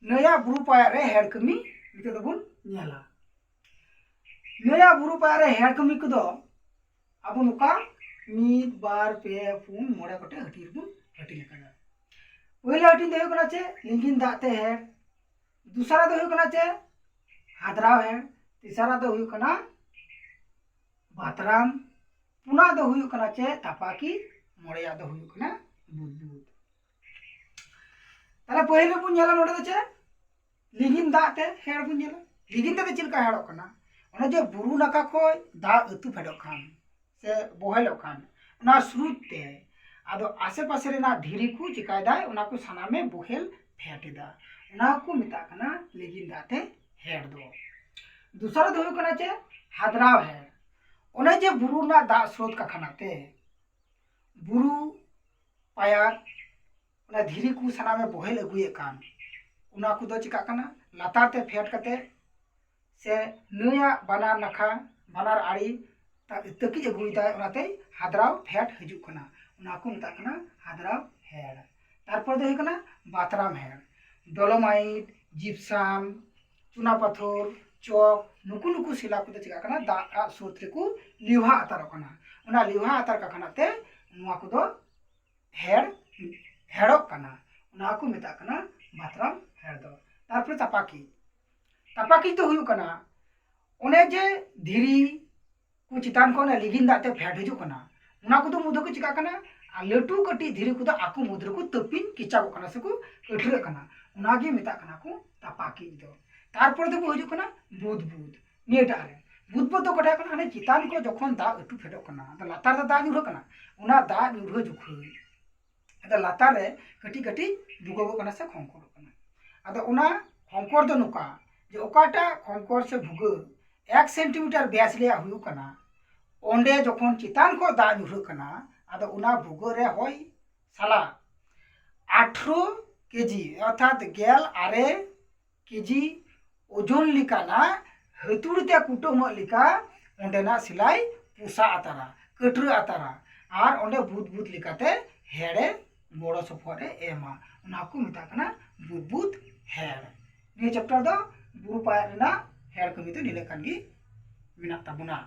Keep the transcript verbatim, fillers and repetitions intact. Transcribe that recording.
ᱱᱟᱹᱭᱟᱜ ᱵᱩᱨᱩ ᱯᱟᱭᱟᱜ ᱨᱮ ᱦᱮᱲ ᱠᱟᱹᱢᱤ ᱱᱤᱛᱚᱜ ᱫᱚᱵᱚᱱ ᱧᱮᱞᱟ᱾ ᱱᱟᱹᱭᱟᱜ ᱵᱩᱨᱩ ᱯᱟᱭᱟᱜ ᱨᱮ ᱦᱮᱲ ᱠᱟᱹᱢᱤ ᱠᱚᱫᱚ ᱟᱵᱚ ᱱᱚᱝᱠᱟ ᱢᱤᱫ, ᱵᱟᱨ, ᱯᱮ, ᱯᱩᱱ, ᱢᱚᱬᱮ ᱜᱚᱴᱮᱡ ᱦᱟᱹᱴᱤᱧ ᱨᱮᱵᱚᱱ ᱦᱟᱹᱴᱤᱧ ᱟᱠᱟᱫᱟ᱾ ᱯᱳᱭᱞᱳ ᱦᱟᱹᱴᱤᱧ ᱫᱚ ᱦᱩᱭᱩᱜ ᱠᱟᱱᱟ ᱪᱮ ᱞᱤᱸᱜᱤᱱ ᱫᱟᱜ ᱛᱮ ᱦᱮᱲ, ᱫᱚᱥᱟᱨᱟᱜ ᱫᱚ ᱦᱩᱭᱩᱜ ᱠᱟᱱᱟ ᱪᱮ ᱦᱟᱫᱽᱨᱟᱣ ᱦᱮᱲ, ᱛᱮᱥᱟᱨᱟᱜ ᱫᱚ ᱦᱩᱭᱩᱜ ᱠᱟᱱᱟ ᱵᱟᱛᱨᱟᱢ, ᱯᱩᱱᱟᱜ ᱫᱚ ᱦᱩᱭᱩᱜ ᱠᱟᱱᱟ ᱪᱮ ᱛᱟᱯᱟᱠᱤ, ᱢᱚᱬᱮᱭᱟᱜ ᱫᱚ ᱦᱩᱭᱩᱜ ᱠᱟᱱᱟ ᱵᱩᱫᱵᱩᱫ᱾ ᱛᱟᱦᱞᱮ ᱯᱟᱹᱦᱤᱞ ᱨᱮᱵᱚᱱ ᱧᱮᱞᱟ ᱱᱚᱰᱮ ᱫᱚ ᱪᱮ ᱞᱤᱸᱜᱤᱱ ᱫᱟᱜ ᱛᱮ ᱦᱮᱲ ᱵᱚᱱ ᱧᱮᱞᱟ᱾ ᱞᱤᱸᱜᱤᱱ ᱫᱟᱜ ᱛᱮ ᱪᱮᱫ ᱞᱮᱠᱟ ᱦᱮᱲᱚᱜ ᱠᱟᱱᱟ? ᱚᱱᱮ ᱡᱮ ᱵᱩᱨᱩ ᱱᱟᱠᱷᱟ ᱠᱷᱚᱡ ᱫᱟᱜ ᱟᱹᱛᱩ ᱯᱷᱮᱰᱚᱜ ᱠᱷᱟᱱ ᱥᱮ ᱵᱚᱦᱮᱞᱚᱜ ᱠᱷᱟᱱ, ᱚᱱᱟ ᱥᱨᱳᱛ ᱛᱮ ᱟᱫᱚ ᱟᱥᱮ ᱯᱟᱥᱮ ᱨᱮᱱᱟᱜ ᱫᱷᱤᱨᱤ ᱠᱚ ᱪᱤᱠᱟᱭ ᱫᱟᱭ, ᱚᱱᱟ ᱠᱚ ᱥᱟᱱᱟᱢᱮ ᱵᱚᱦᱮᱞ ᱯᱷᱮᱰ ᱮᱫᱟ᱾ ᱚᱱᱟ ᱠᱚ ᱢᱮᱛᱟᱜ ᱠᱟᱱᱟ ᱞᱤᱸᱜᱤᱱ ᱫᱟᱜ ᱛᱮ ᱦᱮᱲ ᱫᱚ᱾ ᱫᱚᱥᱟᱨ ᱫᱚ ᱦᱩᱭᱩᱜ ᱠᱟᱱᱟ ᱪᱮ ᱦᱟᱫᱽᱨᱟᱣ ᱦᱮᱲ᱾ ᱚᱱᱮ ᱡᱮ ᱵᱩᱨᱩ ᱨᱮᱱᱟᱜ ᱫᱟᱜ ᱥᱨᱳᱛ ᱠᱟᱠᱷᱟᱱᱟ ᱛᱮ ᱵᱩᱨᱩ ᱯᱟᱭᱟᱨ ᱚᱱᱟ ᱫᱷᱤᱨᱤ ᱠᱚ ᱥᱟᱱᱟᱢᱮ ᱵᱚᱦᱮᱞ ᱟᱹᱜᱩᱭᱮᱫ ᱠᱟᱱ, ᱚᱱᱟ ᱠᱚᱫᱚ ᱪᱤᱠᱟᱜ ᱠᱟᱱᱟ? ᱞᱟᱛᱟᱨ ᱛᱮ ᱯᱷᱮᱰ ᱠᱟᱛᱮ ᱥᱮ ᱱᱟᱹᱭᱟᱜ ᱵᱟᱱᱟᱨ ᱱᱟᱠᱷᱟ, ᱵᱟᱱᱟᱨ ᱟᱲᱮ ᱛᱟ-, ᱛᱟᱹᱠᱤᱡ ᱟᱹᱜᱩᱭᱮᱫᱟᱭ, ᱚᱱᱟᱛᱮ ᱦᱟᱫᱽᱨᱟᱣ ᱯᱷᱮᱰ ᱦᱤᱡᱩᱜ ᱠᱟᱱᱟ᱾ ᱚᱱᱟ ᱠᱚ ᱢᱮᱛᱟᱜ ᱠᱟᱱᱟ ᱦᱟᱫᱽᱨᱟᱣ ᱦᱮᱲ᱾ ᱛᱟᱨᱯᱚᱨ ᱫᱚ ᱦᱩᱭᱩᱜ ᱠᱟᱱᱟ ᱵᱟᱛᱨᱟᱢ ᱦᱮᱲ᱾ ᱰᱚᱞᱳᱢᱟᱭᱤᱴ, ᱡᱤᱯᱥᱟᱢ, ᱪᱩᱱᱟ ᱯᱟᱛᱷᱚᱨ, ᱪᱚᱠ, ᱱᱩᱠᱩ ᱱᱩᱠᱩ ᱥᱤᱞᱟ ᱠᱚᱫᱚ ᱪᱤᱠᱟᱜ ᱠᱟᱱᱟ? ᱫᱟᱜ ᱟᱜ ᱥᱨᱳᱛ ᱨᱮᱠᱚ ᱞᱮᱣᱦᱟ ᱟᱛᱟᱨᱚᱜ ᱠᱟᱱᱟ᱾ ᱚᱱᱟ ᱞᱮᱣᱦᱟ ᱟᱛᱟᱨ ᱠᱟᱠᱷᱟᱱᱟᱜ ᱛᱮ ᱱᱚᱣᱟ ᱠᱚᱫᱚ ᱦᱮᱲ, ᱦᱮᱲᱚᱜ ᱠᱟᱱᱟ᱾ ᱚᱱᱟ ᱠᱚ ᱢᱮᱛᱟᱜ ᱠᱟᱱᱟ ᱵᱟᱛᱨᱟᱢ ᱦᱮᱲ ᱫᱚ᱾ ᱛᱟᱨᱯᱚᱨᱮ ᱛᱟᱯᱟᱠᱤᱡ᱾ ᱛᱟᱯᱟᱠᱤᱡ ᱫᱚ ᱦᱩᱭᱩᱜ ᱠᱟᱱᱟ ᱚᱱᱮ ᱡᱮ ᱫᱷᱤᱨᱤ ᱠᱚ ᱪᱮᱛᱟᱱ ᱠᱷᱚᱱ ᱚᱱᱟ ᱞᱤᱸᱜᱤᱱ ᱫᱟᱜ ᱛᱮ ᱯᱷᱮᱰ ᱦᱤᱡᱩᱜ ᱠᱟᱱᱟ, ᱚᱱᱟ ᱠᱚᱫᱚ ᱢᱩᱫᱽ ᱨᱮᱠᱚ ᱪᱤᱠᱟᱜ ᱠᱟᱱᱟ? ᱟᱨ ᱞᱟᱹᱴᱩ ᱠᱟᱹᱴᱤᱡ ᱫᱷᱤᱨᱤ ᱠᱚᱫᱚ ᱟᱠᱚ ᱢᱩᱫᱽ ᱨᱮᱠᱚ ᱛᱟᱹᱯᱤᱧ ᱠᱮᱪᱟᱜᱚᱜ ᱠᱟᱱᱟ ᱥᱮᱠᱚ ᱟᱹᱴᱷᱨᱟᱹᱜ ᱠᱟᱱᱟ᱾ ᱚᱱᱟᱜᱮ ᱢᱮᱛᱟᱜ ᱠᱟᱱᱟ ᱠᱚ ᱛᱟᱯᱟᱠᱤᱡ ᱫᱚ᱾ ᱛᱟᱨᱯᱚᱨᱮ ᱫᱚᱵᱚ ᱦᱤᱡᱩᱜ ᱠᱟᱱᱟ ᱵᱩᱫᱵᱩᱫ᱾ ᱱᱤᱭᱟᱹᱴᱟᱜ ᱨᱮ ᱵᱩᱫᱵᱩᱫ ᱫᱚ ᱚᱠᱟᱴᱟᱜ ᱠᱟᱱᱟ? ᱦᱟᱱᱮ ᱪᱮᱛᱟᱱ ᱠᱷᱚᱱ ᱡᱚᱠᱷᱚᱱ ᱫᱟᱜ ᱟᱹᱴᱩ ᱯᱷᱮᱰᱚᱜ ᱠᱟᱱᱟ, ᱟᱫᱚ ᱞᱟᱛᱟᱨ ᱨᱮ ᱫᱟᱜ ᱧᱩᱨᱦᱟᱹᱜ ᱠᱟᱱᱟ, ᱚᱱᱟ ᱫᱟᱜ ᱧᱩᱨᱦᱟᱹ ᱡᱚᱠᱷᱚᱱ ᱟᱫᱚ ᱞᱟᱛᱟᱨ ᱨᱮ ᱠᱟᱹᱴᱤᱡ ᱠᱟᱹᱴᱤᱡ ᱵᱷᱩᱜᱟᱹᱜᱚᱜ ᱠᱟᱱᱟ ᱥᱮ ᱠᱷᱚᱝᱠᱚᱨᱚᱜ ᱠᱟᱱᱟ᱾ ᱟᱫᱚ ᱚᱱᱟ ᱠᱷᱚᱝᱠᱚᱨ ᱫᱚ ᱱᱚᱝᱠᱟ ᱡᱮ ᱚᱠᱟᱴᱟᱜ ᱠᱷᱚᱝᱠᱚᱨ ᱥᱮ ᱵᱷᱩᱜᱟᱹᱜ ᱮᱠ ᱥᱮᱱᱴᱤᱢᱤᱴᱟᱨ ᱵᱮᱥ ᱨᱮᱭᱟᱜ ᱦᱩᱭᱩᱜ ᱠᱟᱱᱟ, ᱚᱸᱰᱮ ᱡᱚᱠᱷᱚᱱ ᱪᱮᱛᱟᱱ ᱠᱷᱚᱱ ᱫᱟᱜ ᱧᱩᱨᱦᱟᱹᱜ ᱠᱟᱱᱟ, ᱟᱫᱚ ᱚᱱᱟ ᱵᱷᱩᱜᱟᱹᱜ ᱨᱮ ᱦᱚᱭ ᱥᱟᱞᱟᱜ ᱟᱴᱷᱨᱚ ᱠᱮᱡᱤ ᱚᱨᱛᱷᱟᱛ ᱜᱮᱞ ᱟᱨᱮ ᱠᱮᱡᱤ ᱳᱡᱚᱱ ᱞᱮᱠᱟᱱᱟᱜ ᱦᱟᱹᱛᱩᱲᱤ ᱛᱮ ᱠᱩᱴᱟᱹᱢᱚᱜ ᱞᱮᱠᱟ ᱚᱸᱰᱮᱱᱟᱜ ᱥᱤᱞᱟᱭ ᱯᱚᱥᱟᱜ ᱟᱛᱟᱨᱟ, ᱠᱟᱹᱴᱨᱟᱹ ᱟᱛᱟᱨᱟ, ᱟᱨ ᱚᱸᱰᱮ ᱵᱩᱫ ᱵᱩᱫ ᱞᱮᱠᱟᱛᱮ ᱦᱮᱲᱮ ᱜᱚᱲᱚ ᱥᱚᱯᱚᱦᱚᱫ ᱮ ᱮᱢᱟ᱾ ᱚᱱᱟ ᱠᱚ ᱢᱮᱛᱟᱜ ᱠᱟᱱᱟ ᱵᱩᱫᱵᱩᱫ ᱦᱮᱲ᱾ ᱱᱤᱭᱟᱹ ᱪᱮᱯᱴᱟᱨ ᱫᱚ ᱵᱩᱨᱩ ᱯᱟᱭᱟᱜ ᱨᱮᱱᱟᱜ ᱦᱮᱲ ᱠᱟᱹᱢᱤ ᱫᱚ ᱱᱤᱱᱟᱹᱜ ᱜᱟᱱ ᱜᱮ ᱢᱮᱱᱟᱜ ᱛᱟᱵᱚᱱᱟ᱾